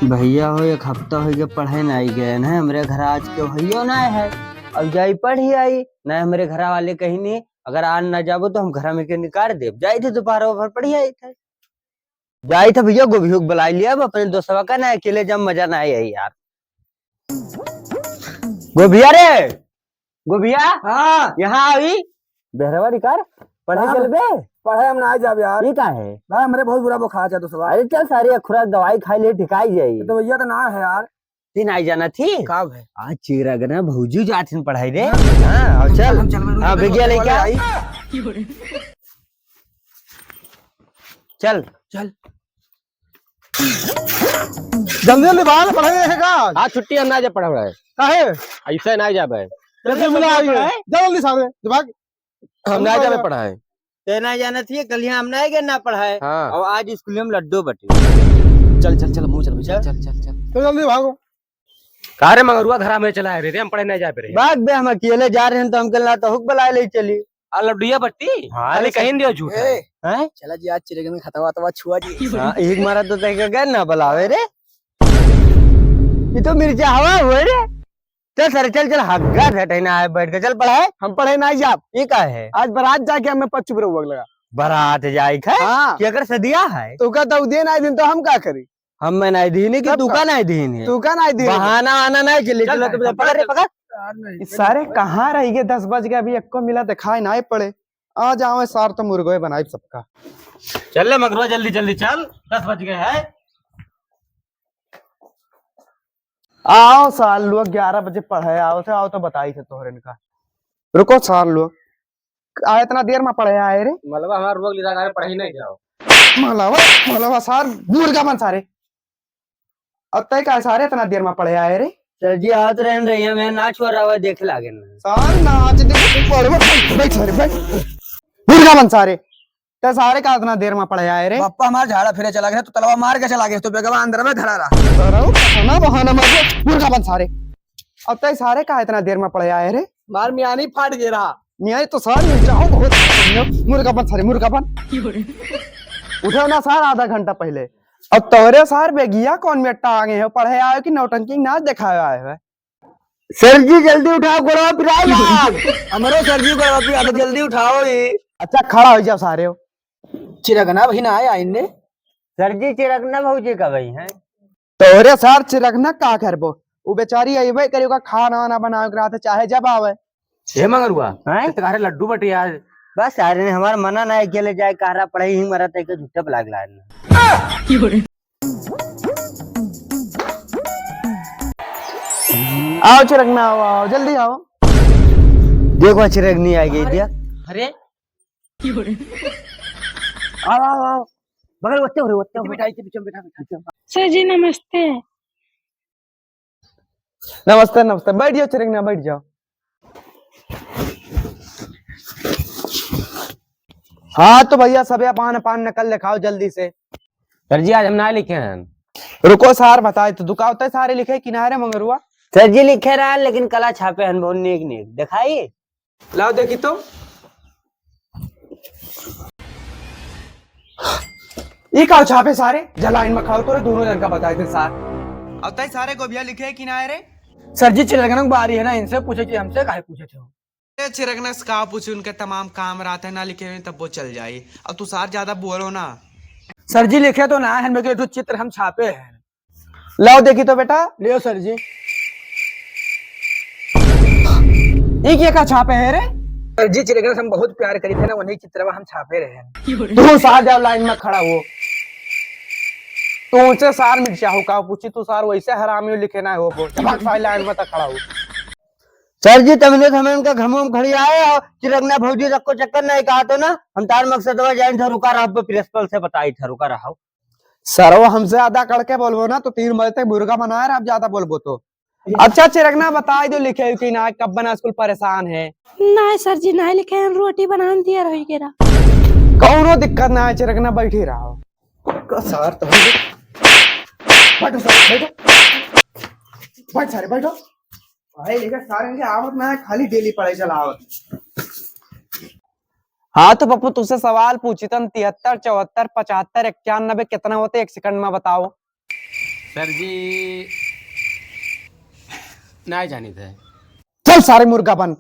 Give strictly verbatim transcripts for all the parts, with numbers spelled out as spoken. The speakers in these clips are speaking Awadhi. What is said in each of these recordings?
भइया हो, एक हफ्ता होइ गया पढ़े नाहीं गए हैं, हमरे घर आज केहू हइयो नाहीं है। अब जाई पढ़ी आई, नाहीं हमरे घर वाले कहिन, अगर आज ना जाबो तो हम घर में के निकाल देब। जाई थे दोपहर भर पढ़ी आई थे। जाई थे भइया, गोभियो के बुलाई लिया, अब अपने दोस्तवा का ना अकेले जब मजा ना आई यार। गोभिया रे, गोभिया, हाँ। यहाँ आई। बेहरवा निकार, पढ़े हाँ। चलबे? पढ़े हम ना जाब यार। ये का है? भाई, हमरे बहुत बुरा बुखार है दोस्तवा। अरे चल सारे, एक खुराक दवाई खाई ले, ठिकाई जाई। तो भइया तो ना है यार। तीन आई जाना थी। का है? आज चिरगना भौजी जात हिन पढ़ाई रे। हाँ। हाँ, और चल। हम चल, हाँ, बेगिया लेके आ। आई। चल। चल। जल्दी जल्दी भाग, पढ़े है का? आज छुट्टी, हम ना जाब पढ़े। काहे? ऐसे ना जाबे। जल्दी जल्दी मिला आइए। पढ़े? जल्दी सारे, भाग। हम ना जाबे पढ़ाए। ते ना जाना थी, कल यहाँ हम ना गए ना पढ़ाए। हाँ। और आज स्कूल में लड्डू बटे। चल, चल, चल, मुँह चल, चल, चल, चल, चल। चल जल्दी भागो। का रे मंगरुआ, घर में चला है रे, हम पढ़े ना जाबे रे। भाग बे, हम अकेले जा रहे हैं तो हम कहला तो हुक बुलाए ले चली। आ लड्डुया बट्टी? हाँ, खाली रे, कहीं दियो झूठ है। हैं? चला जी, आज चिरगन खतवा तवा छुआ जी। हाँ, एक मारा तो तय के गए ना बुलावे रे। ये तो मिर्चा हवा हुए रे। चल सर, चल, चल, हग्गा घटे ना आए बैठ के, चल पढ़ाए। हम पढ़े ना जाब। ये का है? आज बारात जाके हमें पच्चीस रुपये लगा। बारात जाए के? हाँ। केकर सदिया है? तो का तो दे ना दिन तो हम का करी? हम मैं नहीं दीनी कि तब तू का? का नहीं दीनी? तू का नहीं दीनी? बहाना आना नहीं चले, चल, चल, चल, चल, पकड़ रे, चल। पकड़। यार नहीं, इस सारे कहाँ रह गए? दस बज गए, अभी एक्को मिला दिखाई नहीं पड़े। आ जावे सार तो मुर्गो बनाई सबका। चल ले मगरुआ, जल्दी, जल्दी चल, दस बज गए हैं। आओ सार लोग, ग्यारह बजे पढ़े आओ थे, आओ तो बताई थे तोहरे इनका। रुको सार लोग, आ इतना देर में पढ़े आए रे? मलबा हमार रोग लिदा करे, पढ़े नहीं जाओ। मलबा, मलबा सार, मुर्गा बन सारे। अब तय का सारे इतना देर में पढ़े आए रे? सर जी, आवत रहन रही है, मैं नाच हो रहा है, देख लागे ना। सार नाच देख, पढ़वा, बैठ सारे, बैठ। मुर्गा बन सारे। ते सारे का इतना देर में पढ़े आए रे? पप्पा हमार झाड़ा फिरे चला गए, तो तलवा मार के चला गए, तो बेगवा अंदर में धरा रहा। अरे, वो बहाना, बहाना मार दे, मुर्गा बन सारे। अब तय सारे का इतना देर में पढ़े आए रे? मार मियानी फाट गए रहा। मियानी तो सार मिल जाओ, बहुत मुर्गा बन सारे, मुर्गा बन। उठे ना सार आधा घंटा पहले। अब तोरे सार बेगिया कौन मेट्टा आ गए हो? पढ़े आए हो कि नौटंकी नाच दिखाए आए हो? सर जी, जल्दी उठाओ, गोड़वा पिराई लाग। हमरो सर जी गोड़वा पिराई, जल्दी उठाओ ये। अच्छा, खड़ा हो जाओ सारे हो। चिरगना भाई ना आया इनने। सर जी, चिरगना भौजी का भाई हैं? तोरे सार चिरगना का करबो? उ बेचारी अइबे करे, ओका खाना वाना बनावे के रहते, चाहे जब आवे। हे मंगरुआ, हैं? ते काहे लड्डू बटे आज? बस यार, ने हमार मना ना है अकेले जाए, कहरा पढ़ाई ही मरत है के झूठे पे लाग लाग। आओ चिरगना, आओ, आओ, जल्दी आओ। देखो चिरगनी आ गई दिया। अरे आओ, आओ, आओ। बगल ओत्ते हो रे, ओत्ते हो। बिठाई के बीच में बिठा, बिठा। सर जी नमस्ते। नमस्ते, नमस्ते। बैठ जाओ चिरगना, बैठ जाओ। हाँ तो भइया, सबे अपान अपान नकल दिखाओ जल्दी से। सर जी, आज हम ना लिखे हैं। रुको सार, बताए तो दुकावते सारे लिखे किनारे मंगरुआ। सर जी लिखे रहा, लेकिन कला छापे हन बहुत नीक नीक। दिखाई? लाओ देखी तो। ई का छापे सारे? जा लाइन में खड़ो, तोरे दोनों जन का बताए थे सार। अब तई सारे गोभिया लिखे कि ना रे? सर जी, चिरगनक बारी है ना, इनसे पूछे कि हमसे काहे पूछे थे? ए, चिरगनक से का पूछे, उनके तमाम काम रहते हैं, ना लिखे हुए तब वो चल जाई। अब तू सार ज्यादा बोलो ना। सर जी, लिखे तो ना है, लेकिन एक ठो चित्र हम छापे हैं। लाओ देखी तो बेटा। लियो सर जी। ई के का छापे है रे? सर जी, चिरगना से हम बहुत प्यार करी थे ना, वही चित्रवा हम छापे रहे हैं। तू सार जाओ लाइन में खड़ा हो। तू उनसे सार मिर्चा हो का पूछी, तू सार वैसे हरामी हो लिखे ना हो वो। भाग सारे लाइन में तक खड़ा हो। सर जी, तमने तो हमें इनका घमोम खड़ी आए और चिरगना भौजी रखो चक्कर नहीं कहा तो ना, हम तार मकसद हुआ जाइन था रुका रहा, प्रिंसिपल से बताई था रुका रहा। सरवा हमसे ज्यादा कड़के बोलबो ना तो तीन बजे तक मुर्गा बनाए रहा, अब ज्यादा बोलबो तो। अच्छा चिरगना बताई दो लिखे हो कि ना, कब बना स्कूल परेशान है। नहीं सर जी, नहीं लिखे हैं, रोटी बनान दिया रही के रहा। कौनो दिक्कत ना है चिरगना, बैठी रहो। का सार तो है। बैठो सारे, बैठो। बैठ सारे, बैठो। भाई लेकर सारे इनके आवत ना है, खाली डेली पढ़ाई चला आवत। हाँ तो पप्पू, तुझसे सवाल पूछी तन, तिहत्तर, चौहत्तर, पचहत्तर, इक्यानबे कितना होते, एक सेकंड में बताओ। सर जी, नाहीं जानित है। चल सारे मुर्गा बन।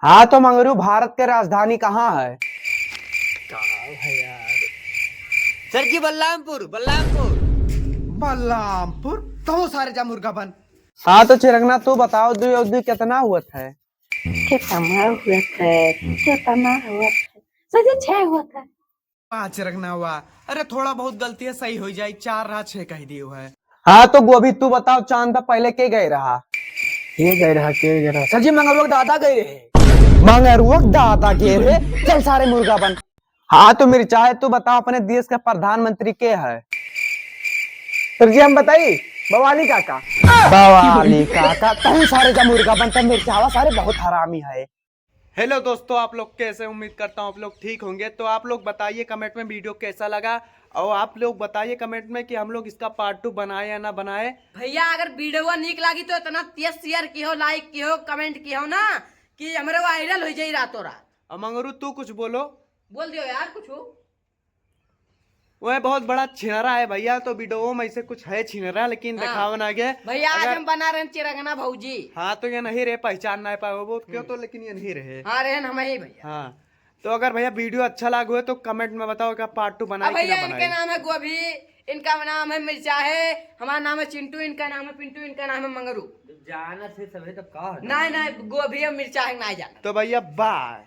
हाँ तो मंगरू, भारत के राजधानी कहाँ है? कहाँ है यार? सर जी, बलरामपुर, बलरामपुर। बलरामपुर? तो सारे जा मुर्गा बन। हाँ तो चिरगना, तू बताओ, दुई और दुई कितना हुआ था? कितना हुआ था? कितना हुआ था? सर जी, छह हुआ था। पाँच रखना हुआ। अरे थोड़ा बहुत गलती है, सही हो जाए, चार रहा, छह कह दियो है। हाँ तो गोभी, तू बताओ, चांद पहले के गए रहा? के गए रहा, के गए रहा? सर जी, मंगरुआ के दादा गए रहे। मंगरुआ के दादा गए रहे। चल सारे मुर्गा बन। हाँ तो मिर्चा है, तू बताओ, अपने देश का प्रधानमंत्री के है? सर जी, हम बताई, बवाली काका। बवाली काका, तू सारे का मुर्गा बनता, मिर्चावा सारे बहुत हरामी है। हेलो दोस्तों, आप लोग कैसे? उम्मीद करता हूँ आप लोग ठीक होंगे। तो आप लोग बताइए कमेंट में वीडियो कैसा लगा, और आप लोग बताइए कमेंट में कि हम लोग इसका पार्ट टू बनाए या ना बनाए। भैया, अगर वीडियो नीक लागी तो इतना तेज शेयर किहो, लाइक किहो, कमेंट किहो ना कि हमरे वायरल हो जाई रातों रात। अब मंगरू, तू कुछ बोलो। बोल दियो यार कुछ। वह बहुत बड़ा छिनरा है भैया, तो वीडियो में ऐसे कुछ है छिनरा, लेकिन हाँ। दिखावे ना गे। भैया, आज अगर हम बना रहे हैं चिरगना भौजी। हाँ, तो ये नहीं रहे, पहचान ना पाए हो बहुत क्यों, हम्म। तो लेकिन ये नहीं रहे। हाँ, रहे हम ही भैया। हाँ, तो अगर भैया वीडियो अच्छा लाग हुए तो कमेंट में बताओ, क्या पार्ट टू बनाए अब कि ना भैया, इनके बनाए? नाम है गोभी, इनका नाम है मिर्चा है, हमारा नाम है चिंटू, इनका नाम है पिंटू, इनका नाम है मंगरू। जाना से सभी तब का होता नहीं, है? नहीं, गोभी और मिर्चा है, नहीं जाना। तो भैया, बाय।